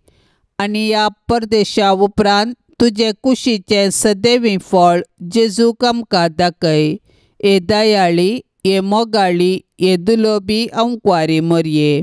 आनी ह्या परदेशा उपरांत तुजे कुशीचें सदैवी फळ जेजूक आमकां दाखय. हे दयाळी हे मोगाळी हे दुलोबी अंकवारी मरये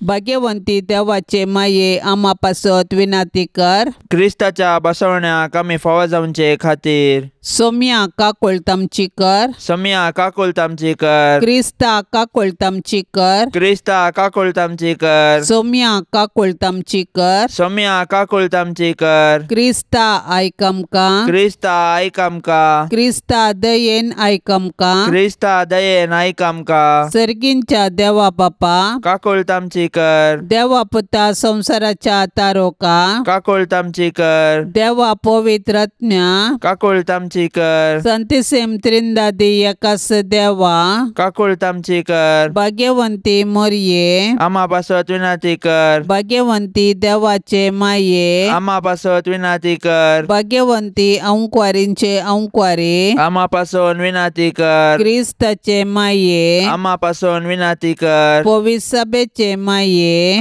भाग्यवंती देवाचे माये आमा पासत विनंती कर. क्रिस्ताच्या बसवण्याक आमी फावो जावचे खातीर सोम्या काकुळट आमची कर. सोम्या काकुळट आमची कर. क्रिस्ता काकुळट आमची कर. क्रिस्ता काकुळट आमची कर. सोम्या काकुळट आमची कर. सोम्या काकुळट आमची कर. क्रिस्ता आयक आमकां. क्रिस्ता आयक आमकां. क्रिस्ता दयेन आयक आमकां. क्रिस्ता दयेन आयक आमकां. सर्गींच्या देवा बापा काकुळट आमची कर. देवा पुता संवसाराच्या तारोका काकुळट आमची कर. देवा पवित्र आत्म्या काकुळट आमची कर. संतिसेम त्रिंदादी एकास देवा काकुळट आमची कर. भाग्यवंती मरये आमा पासत विनंती कर. भाग्यवंती देवाचे माये आमा पासत विनंती कर. भाग्यवंती अंकवारींचे अंकवारी आमा पासून विनंती कर. क्रिस्ताचे माये आमा पासून विनंती कर. पवित्र सभेचे माये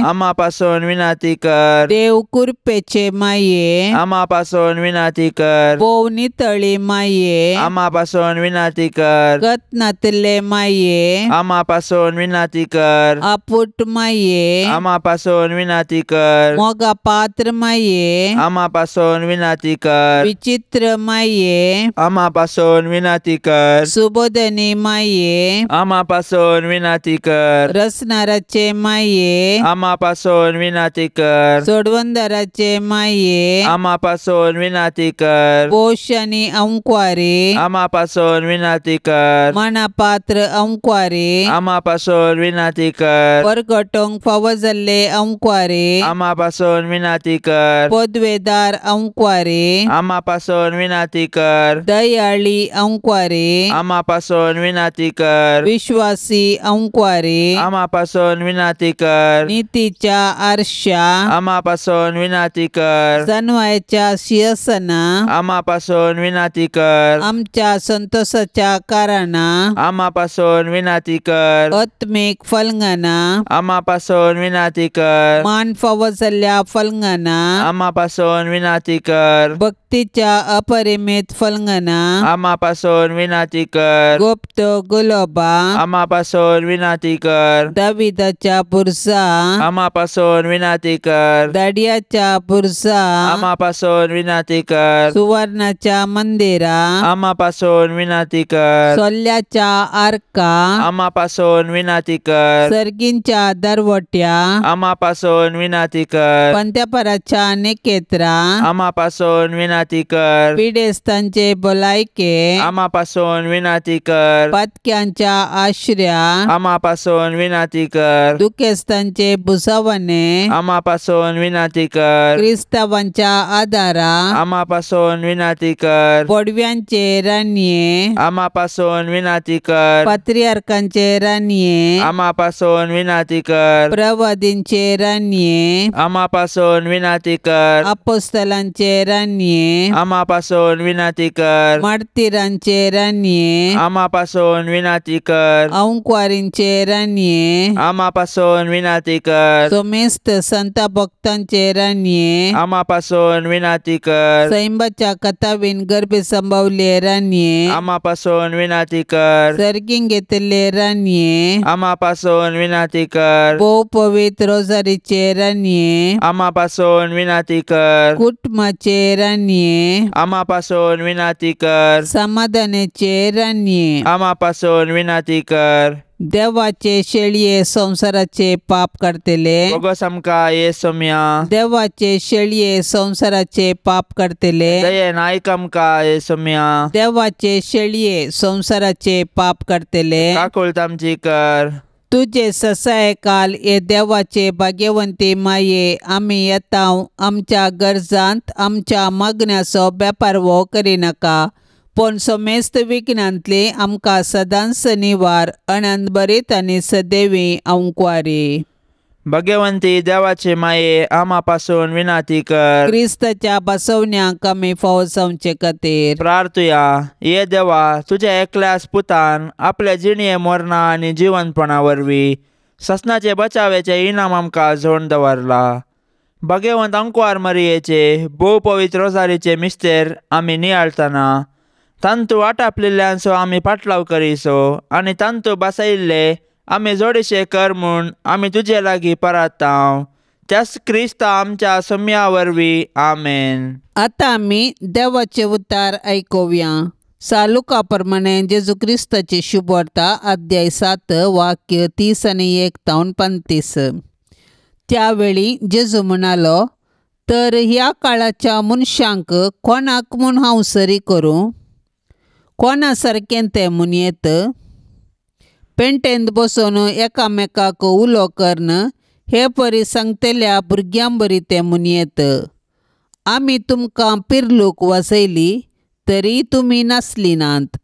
आमा पासून विनंती कर. देव कृपेचे माये आमा पासून विनंती कर. भोव नितळी माये आमा पासून विनंती कर. गतनातले माये आमा पासून विनंती कर. आपुट माये आमा पासून विनंती कर. मोगा पात्र माये आमा पासून विनंती कर. विचित्र माये आमा पासून विनंती कर. सुबोधनी माये आमा पासून विनंती कर. रसनाराचे माये आमा पासून विनंती कर. सोडवंदराचे माये आमा पासून विनंती कर. पोश आनी अंकवारी आमा पासून विनंती कर. मनापात्र अंकवारी आमा पासून विनंती कर. परगटोंक फावो जाल्ले अंकवारी आमा पासून विनंती कर. पदवेदार अंकवारी आमा पासून विनंती कर. दयाळी अंकवारी आमा पासून विनंती कर. विश्वासी अंकवारी आमा पासून विनंती कर. नितीच्या आरशा आमा पासून विनंती कर. जनवायच्या शिंहासना आमा पासून विनंती कर. आमच्या संतोषाच्या कारणा आमा पासून विनंती कर. आत्मीक फलंगना आमा पासून विनंती कर. मान फावो जाल्ल्या फलंगना आमा पासून विनंती कर. भक्तीच्या अपरिमित फलंगना आमा पासून विनंती कर. गुप्त गुलोबा आमा पासून विनंती कर. दाविदाच्या बुरसा आमा पासून विनंती कर. दाडियाच्या बुरसा आमा पासून विनंती कर. सुवर्णाच्या मंदिरा आमा पासून विनंती कर. सोल्ल्याच्या आर्का आमा पासून विनंती कर. सर्गींच्या दरवट्या आमा पासून विनंती कर. पंत्यापराच्या नेकेत्रा आमा पासून विनंती कर. पिडेस्तांचे भलायके आमा पासून विनंती कर. पातक्यांच्या आश्र्या आमा पासून विनंती कर. दुखेस्तांचे भुसावणे आमा पासून विनंती कर. क्रिस्तावांच्या आदारा आमा पासून विनंती कर. पडव्यांचे रानये आमा पासून विनंती कर. पात्रियार्कांचे रानये आमा पासून विनंती कर. प्रवादींचे रानये आमा पासून विनंती कर. अपोस्तलांचे रानये आमा पासून विनंती कर. मार्तीरांचे रानये आमा पासून विनंती कर. अंकवारींचे रानये आमा पासून विनंती विनाती कर। सोमेस्त संता भक्तांचे राणये आमा पासून विनाती कर। सैंबाच्या कथावीन गर्भे संभवले राणये आमा पासून विनाती कर। सर्गीं घेतले राणये आमा पासून विनाती कर। भोव पवित्र रोजारीचे राणये आमा पासून विनाती कर। कुटुंबाचे राणये आमा पासून विनाती कर। समाधानाचे राणये आमा पासून विनाती कर। देवाचे शेळये संवसाराचे पाप काडटले बोगस आमकां ये सोम्या। देवाचे शेळये संवसाराचे पाप काडटले दयेन आयक आमकां ये सोम्या। देवाचे शेळये संवसाराचे पाप काडटले काकूळत आमची कर। तुजे ससाय काल हे देवाचे भाग्यवंती माये आमी येता आमच्या गरजांत आमच्या मागण्याचो बेपारवो करिनाका पूण समेस्त विघ्नांतली आमकां सदांच निवार अनंतभरीत आनी सदैवी अंकवारी। भगवंती देवाचे माये आमा पासून विनाती कर। क्रिस्ताच्या बसवण्याक आमी फावो जावचे खातीर प्रार्थुया। ये देवा, तुज्या एकल्याच पुतान आपल्या जिणये मरणा आनी जिवनपणा वरवीं ससनाचे बचावेचे इनाम आमकां जोडून दवरला। भगवंत अंकवार मरियेचे भोव पवित्र रोजारीचे मिस्तेर आमी नियाळतना तांतू आटापलेल्यांचो आमी पाटलाव करीसो आनी तांतू बसयिल्ले आमी जोडीशे कर म्हूण आमी तुजे लागीं परातांव त्याच क्रिस्ता आमच्या सम्या वरवीं आमेन। आतां आमी देवाचे उतार आयकुया। सालुका प्रमाणे जेजू क्रिस्ताची शुभवार्ता अध्याय 7 वाक्य 30 आनी 1 तावन 35। त्यावेळी जेजू म्हणालो, तर ह्या काळाच्या मनशांक कोणाक म्हूण हांव सरी करूं? कोणा सारकें तें म्हणयेत? पेंटेंत बसून एकामेकाक उलो करून हे परी सांगतल्या भुरग्यां बरी तें म्हणयेत, आमी तुमकां पिर्लूक वाजयली तरी तुमी नासली नात,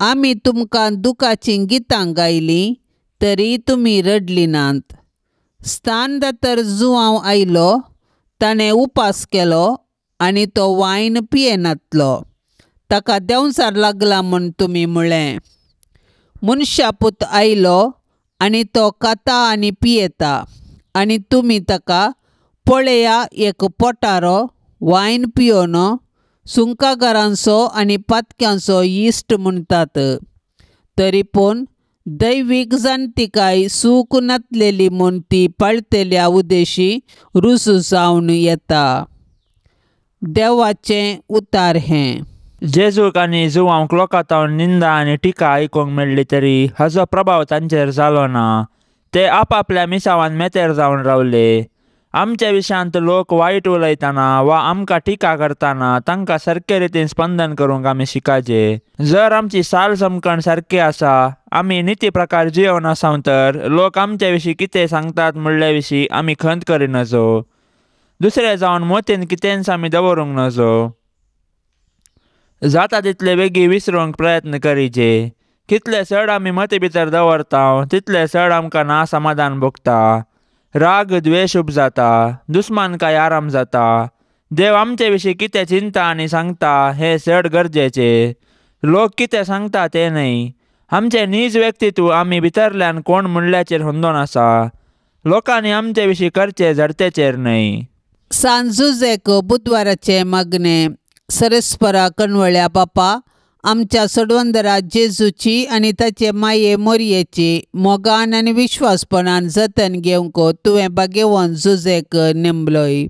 आमी तुमकां दुखाचीं गितां गायलीं तरी तुमी रडली नात। स्थान दातर जुआंव आयलो, ताणें उपास केलो आनी तो वायन पियेनातलो, ताका देंवचार लागला म्हूण तुमी म्हळें। मनशापूत आयलो आनी तो खाता आनी पियेता आनी तुमी ताका पळया एक पोटारो वायन पियोन सुंकागारांचो आनी पातक्यांचो इश्ट म्हणटात। तरी पूण दैवीक जाणतिकाय सूख नातलेली म्हूण ती पाळटल्या उद्देशी रुजू जावन येता। देवाचें उतार हें। जेजूक आनी जुवांक लोकांतावन निंदा आनी टिका आयकूंक मेळ्ळी तरी हाजो प्रभाव तांचेर जालो ना। ते आपापल्या मिसावान मेतेर जावन रावले। आमच्या विशयांत लोक वायट उलयतना वा आमकां टिका करतना तांकां सारके रितीन स्पंदन करूंक आमी शिकाचे। जर आमची साल समकण सारकी आसा, आमी निती प्रकार जियोवन आसाव तर लोक आमच्या विशीं कितें सांगतात म्हणले विशीं आमी खंत करिनजो। दुसरे जावन मोतीन कितेंच आमी दवरूंक नजो। जाता तितले बेगीन विसरूंक प्रयत्न करीचे। कितले चड आमी मती भितर दवरता तितले चड आमकां ना समाधान भोगता, राग द्वेश उपजाता, दुस्मानकाय आराम जाता। देव आमचे विशीं कितें चिंता आनी सांगता हें चड गरजेचें, लोक कितें सांगता तें न्हय। आमचें नीज व्यक्तित्व आमी भितरल्यान कोण म्हणल्याचेर होंदोन आसा, लोकांनी आमचे विशीं करचें झडतेचेर न्हय। सांजुजेक बुधवाराचें मागणें। सरस्परा कणवळ्या बापा, आमच्या सोडवंदरा जेजूची आनी ताचे माये मोरयेची मोगान आनी विश्वासपणान जतन घेवंक तुवें भाग्यवंत जुजेक नेमलोय।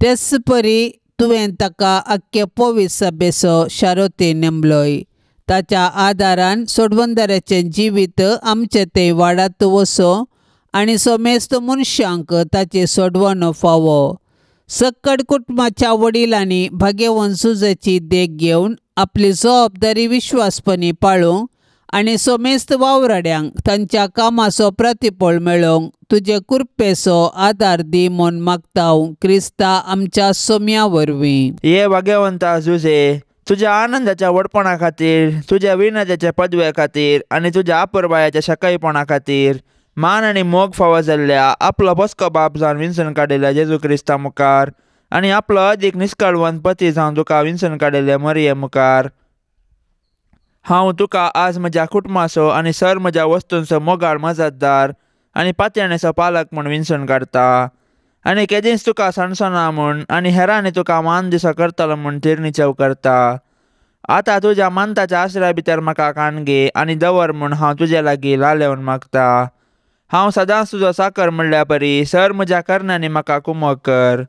तेच परी तुवें ताका आख्खे पवित्र सभेचो शारोती नेमलोय। ताच्या आदारान सोडवंदराचें जिवीत आमचें तें वाडात वचो आनी समेस्त मनशांक ताचें सोडवण फावो। सक्कड कुटुंबाच्या वडिलांनी भाग्यवंत जुजेची देख घेवन आपली जबाबदारी विश्वासपणी पाळूंक आनी समेस्त वावराड्यांक तांच्या कामाचो प्रतिफळ मेळोवंक तुजे कृपेचो आदार दी म्हूण मागता क्रिस्ता आमच्या सोम्या वरवीं। हे भाग्यवंता जुजे, तुज्या आनंदाच्या व्हडपणा खातीर, तुज्या विनयाच्या पदवे खातीर आनी तुज्या अपुरबायाच्या शकयपणा खातीर मान आनी मोग फावो जाल्ल्या आपलो बसको बाप जावन विंचून काडिल्ल्या जेजू क्रिस्ता मुखार आनी आपलो अदीक निस्कळवंत पती जावन तुका विंचून काडिल्ल्या मरिये मुखार हांव तुका आज म्हज्या कुटुंबाचो आनी सर म्हज्या वस्तूंचो मोगाळ मजतदार आनी पातयेणेचो पालक म्हूण विंचून काडटा आनी केदींच तुका सांडचो म्हूण आनी हेरांनी तुका मान दिसो करतलो म्हूण तिरणीचेव करता. आतां तुज्या मानताच्या आश्रया भितर म्हाका काण घे आनी दवर म्हूण हांव तुजे लागीं लालेवन मागता. हांव सदांच तुजो साकर म्हणल्या परी सर म्हज्या करण्यांनी म्हाका कुमक कर.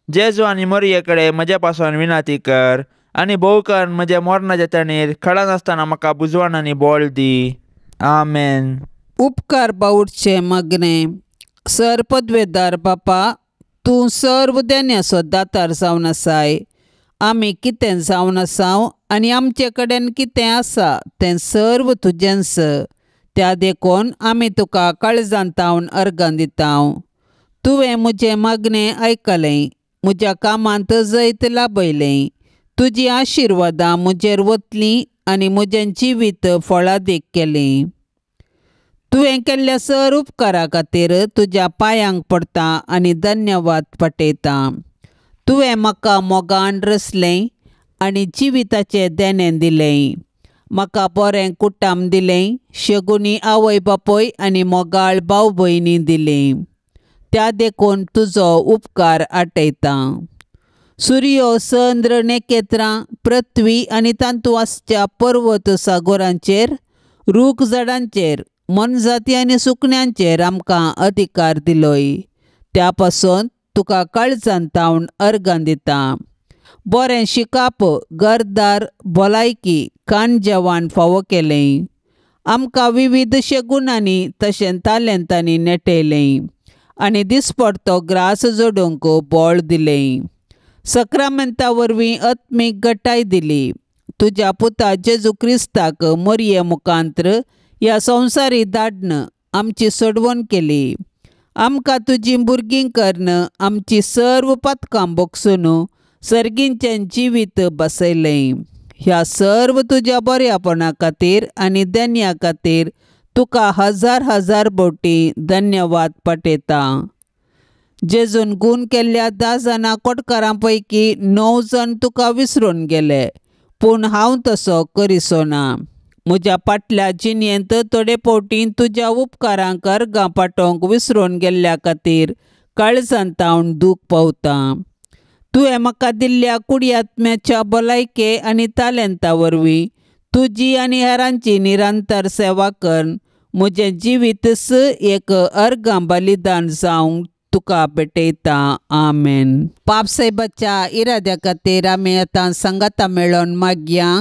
जेजू आनी मोरये कडेन म्हजे पासून विनाती कर आनी भोव कर म्हजे मोरणाच्या तणीर खडा नासतना म्हाका बुजवण आनी बोळ दी. आमेन. उपकार बावडचे मागणें. सर पदवेदार बापा, तूं सर्व देण्याचो दातार जावन आसाय. आमी कितें जावन आसाव आनी आमचे कडेन कितें आसा तें सर्व तुजेंच. त्या देखून आमी तुका काळजांत तावन अर्गां दिता. तुवें म्हजें मागणें आयकलें, म्हज्या कामांत जैत लाभयलें. तुजी आशिर्वादां म्हजेर वतलीं आनी म्हजें जिवीत फळादीक केलें. तुवें केल्ल्या सर उपकारा खातीर तुज्या पांयांक पडटा आनी धन्यवाद पटयता. तुवें म्हाका मोगान रचलें आनी जिविताचें देणें दिलें. म्हाका बरें कुटाम दिलें, शगुनी आवय बापूय आनी मोगाळ भाव भयणी दिली. त्या देखून तुजो उपकार आटयता. सुर्यो, चंद्र, नखेत्रां, पृथ्वी आनी तातूंत आसच्या पर्वत सागोरांचेर, रूख झाडांचेर, मोनजाती आनी सुकण्यांचेर आमकां अधिकार दिलोय. त्या पासून तुका काळजांत तावन अर्गां दिता. बरें शिकाप, घरदार, भलायकी, खाण जेवण फावो केलें. आमकां विविध शगुनांनी तशें तालेंतांनी नेटयलें आनी दिसपडतो ग्रास जोडूंक बळ दिलें. सक्रामेंता वरवीं आत्मीक गटाय दिली. तुज्या पुता जेजू क्रिस्ताक मोरये मुखांत्र ह्या संवसारी धाडन आमची सोडवण केली. आमकां तुजीं भुरगीं करून आमची सर्व पातकां भोगसून सर्गींचें जिवीत बसयलें. ह्या सर्व तुज्या बऱ्यापणा खातीर आनी देण्या खातीर तुका हजार हजार बोटी धन्यवाद पटयता. जेजून गूण केल्ल्या 10 जाणां कोटकारां पैकी 9 जाण तुका विसरून गेले, पूण हांव तसो करिसो ना. म्हज्या फाटल्या जिणेंत थोडे फावटी तुज्या उपकारांक अर्गां पाटोवंक विसरून गेल्ल्या खातीर काळजांत तावन दूख पावता. तुवें म्हाका दिल्ल्या कुडी आत्म्याच्या भलायके आनी तालेंता वरवीं तुजी आनी हेरांची निरंतर सेवा करून म्हजें जिवीतच एक अर्गां बलिदान जावंक तुका भेटयता. आमेन. पापसाहेबाच्या इराद्या खातीर आमी आतां सांगाता मेळोन मागया.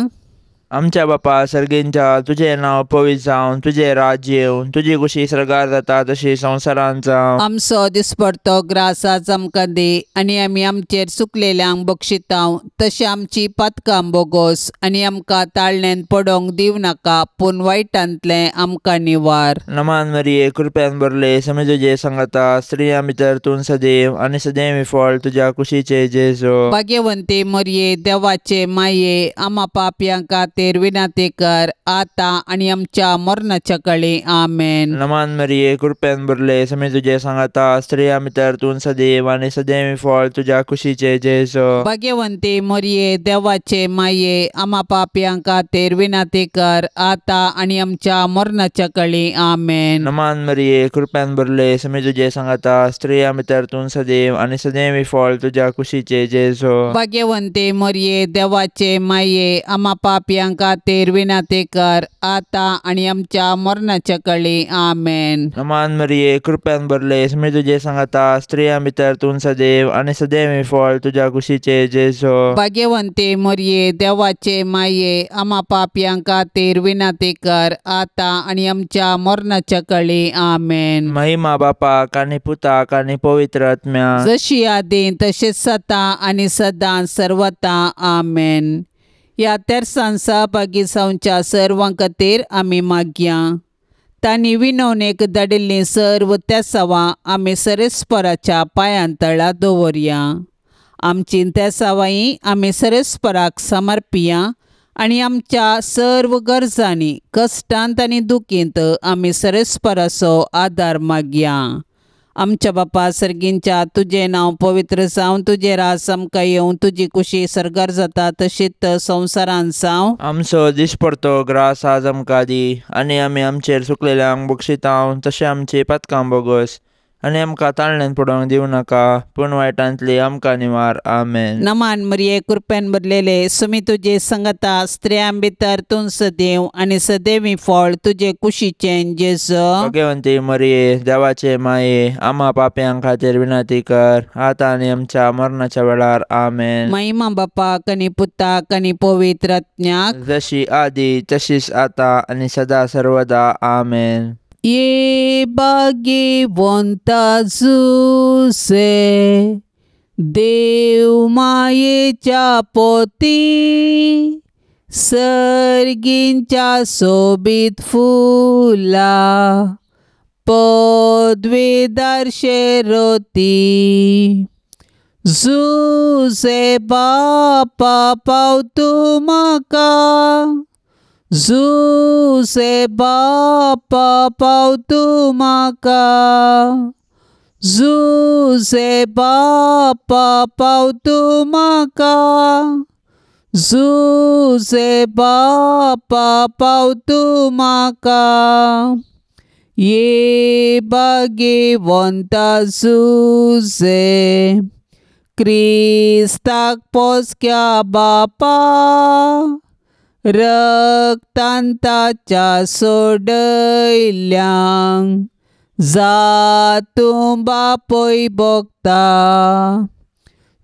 आमच्या बापा सर्गींच्या, तुजें नांव पवित्र जावं, तुजें राज्य येवं, तुजी खुशी सर्गार जाता तशी संवसारांत जावं. आमचो दिसपडतो ग्रास आज आमकां दी आनी आमी आमचेर चुकलेल्यांक बक्षितांव तशें आमची पातकां बोगोस आनी आमकां ताळणेन पडोवंक दिवं नाका, पूण वायटांतलें आमकां निवार. नमान मरिये, कृपेन भरले, समे तुजे सांगाता, स्त्रियां भितर तूं सदैव आनी सदैव फळ तुज्या कुशीचे जेजू. भाग्यवंती मरिये, देवाचे माये, आमा पापयां खातीर विनंती कर आतां आनी आमच्या मरणाच्या कळी. आमेन. नमान मरिये, कृपेन भरले, समे तुजे सांगाता, स्त्रियां भितर तूं सदैव आनी सदैव फळ तुज्या कुशीचे जेजू. भाग्यवंती मरिये, देवाचे माये, आमा पापयां खातीर विनंती कर आतां आनी आमच्या मरणाच्या कळी. आमेन. नमान मरिये, कृपेन भरले, समे तुजे सांगाता, स्त्रियां भितर तूं सदैव आनी सदैव फळ तुज्या कुशीचे जेजू. भाग्यवंती मरिये, देवाचे माये, आमा पापयां खातीर विनंती कर आतां आनी आमच्या मरणाच्या कळी. आमेन. नमान मरिये, कृपेन भरले, समे तुजे सांगाता, स्त्रियां भितर तूं सदैव आनी सदैव फळ तुज्या कुशीचे जेजू. भाग्यवंती मरिये, देवाचे माये, आमा पापयां खातीर विनंती कर आतां आनी आमच्या मरणाच्या कळी. आमेन. महिमा बापाक आनी पुताक आनी पवित्र आत्म्या, जशी आदी तशेंच सदां आनी सदां सर्वता. आमेन. ह्या तेरसान सहभागी जावच्या सर्वां खातीर आमी मागया. तांणी विनवणेक धाडिल्लीं सर्व तेसावां आमी सरेस्पराच्या पांयां तळा दवरया. आमची तेसावांय आमी सरेस्पराक समर्पिया आनी आमच्या सर्व गरजांनी, कश्टांत आनी दुखींत आमी सरेस्पराचो आदार मागया. आमच्या बापा सर्गींच्या तुजें नांव पवित्र जावं, तुजें राज आमकां येवं, तुजी कुशी सर्गार जाता तशीच संवसारान जावं. आमचो दिसपडतो ग्रास आज आमकां दी आनी आमी आमचेर चुकलेल्यांक बक्षितांव तशें आमची पातकां बोगस आनी आमकां ताळण्यान पडोवंक दिवं नाका पूण वायटांतली आमकां निवार. आमेन. नमान मरिये, कृपेन भरलेले, सुमी तुजे संगता, स्त्रियां भितर तूं सदैव आनी सदैवी फळ तुजे कुशीचें जेजू. भगवंती मरिये, देवाचे माये, आमा पापयां खातीर विनंती कर आतां आनी आमच्या मरणाच्या वेळार. आमेन. महिमा बापाक आनी पुताक आनी पवित्र आत्म्याक, जशी आदी तशीच आतां आनी सदा सर्वदा. आमेन. ये भाग्यवंता जुसे देव मायेच्या पोती, सर्गींच्या सोबीत फुला पदवीदार शेरोती. जुसे बापा पाव तूं म्हाका, जुसे बापा पाव तूं म्हाका, जुसे बापा पाव तूं म्हाका, जुसे बापा पाव तूं म्हाका. ये भाग्यवंता जुसे क्रिस्ताक पोसक्या बापा, रक्तान ताच्या सोडयल्यांक जातूं बापय भोगता.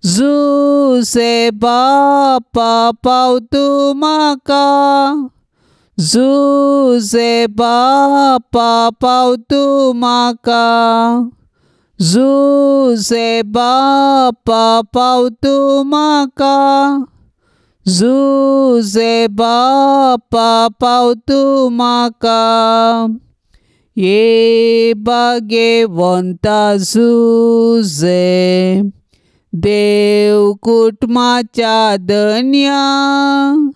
जुसे बापा पाव तूं म्हाका, जुसे बापा पाव तूं म्हाका, जुसे बापा पाव तूं म्हाका, जुसे बापा पाव तूं म्हाका. ये भाग्यवंता जुसे देव कुटुंबाच्या धन्या,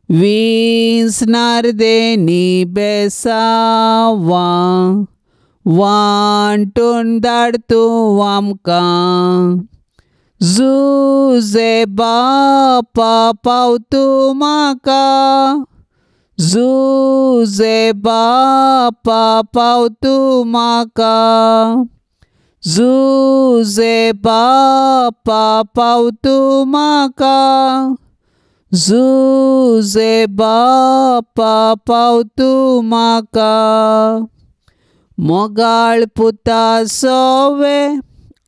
विंचणार देनी बेसांवां वांटून धाड तूं आमकां. जुसे बापा पाव तूं म्हाका, जुसे बापा पाव तूं म्हाका, जुसे बापा पाव तूं म्हाका, जुसे बापा पाव तूं म्हाका. मोगाळ पुता सोवे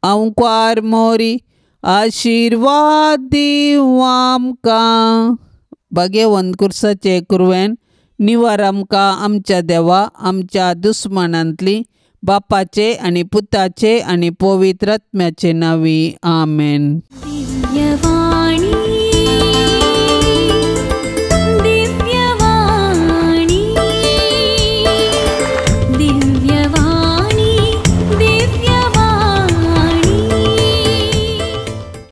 अंकुर मोरी, आशिर्वाद दिवं आमकां. भाग्यवंत कुर्साचे कुरवेन निवार आमकां आमच्या देवा आमच्या दुस्मानांतली, बापाचे आनी पुताचे आनी पवित्र आत्म्याचे नांवी. आमेन. दिव्यवाणी.